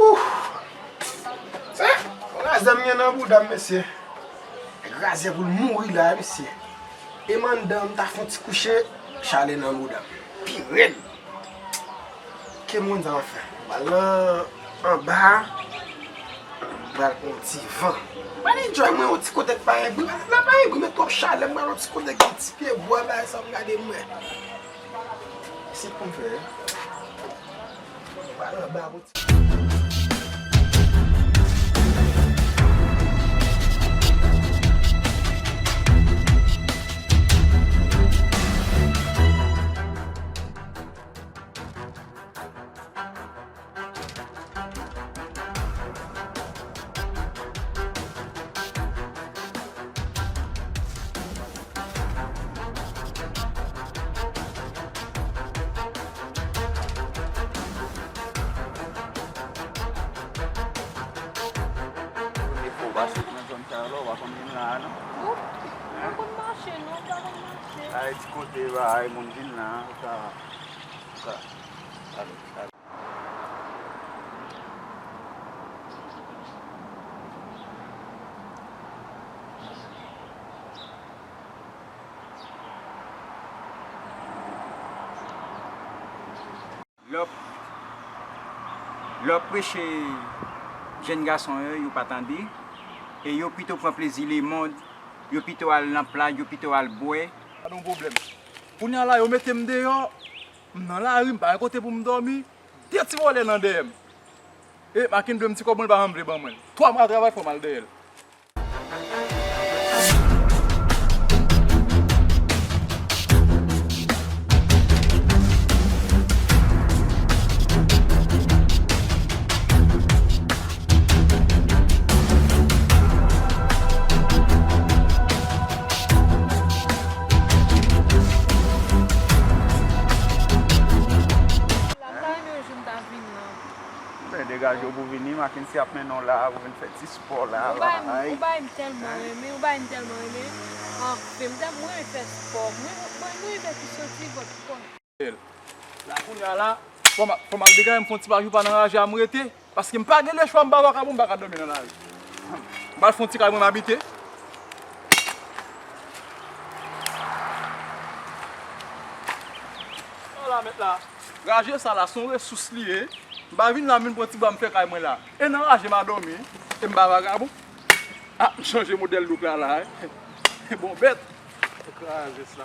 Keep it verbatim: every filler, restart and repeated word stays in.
Ouh! Sa, razè m gen nan bouda m, mesye. Razè pou l mouri la, mesye. E m anndan, m ta fè yon ti kouche, chalè nan bouda m. Pi rèd. Ke moun sa m ap fè? M pral nan anba, m pral pran yon ti van. M pral enjoy mwen yon ti kote k pa gen bri. La pa gen bri, men twòp chalè, m pral yon ti kote ki ti pye bwa, bagay sa ap gade mwen. Se pou m fè. M pral anba pou ti. Defo w pa sot nan zòn sa yo la, w pa konn vin la a non. Ou pa konn mache non, ou pa konn mache. Ay, ti kote, ba, ay, moun vin la, ou ka, ou ka, ale, ale. Lè w ap, lè w ap preche jèn gason yo, yo pa tande, e yo pito pran plezi lemonn, yo pito al nan plaj, yo pito al bwè. Pa gen pwoblèm. Kounye a la, yo mete m deyò, m nan lari, m pa gen kote pou m dòmi, de ti vòlè nan dèyè m. E Makin dwe m ti kòb mwen, l pa janm vle ban mwen l. Twa mwa travay, fò m al dèyè l. La, m ta renmen yon jou m ta vin nan. Ben, degaje w pou vini, Mackenzie ap mennen w la, pou vin fè ti spò la, la. Ou bay m, ou bay m tèlman renmen, ou bay m tèlman renmen. Anfen, m tèlman renmen fè spò. Mwen, mwen, mwen renmen ti soti vant, pou kò. La kounye a la, fò m, fò m al degaje m fè yon ti bagay pou pa nan raje a m rete, paske m pa gen lechwa, m pa vakabon, m pa ka dòmi nan lari. M al fè yon ti kay mwen m abite. Ala mèt la. Raje sa la, se yon resous li ye. M pa vin la vin pran ti bwa m fè kay mwen la. E nan raje m a dòmi, e m pa vagabon. Ah, m chanje modèl look la la, wi. Bon bèt. Kraze sa.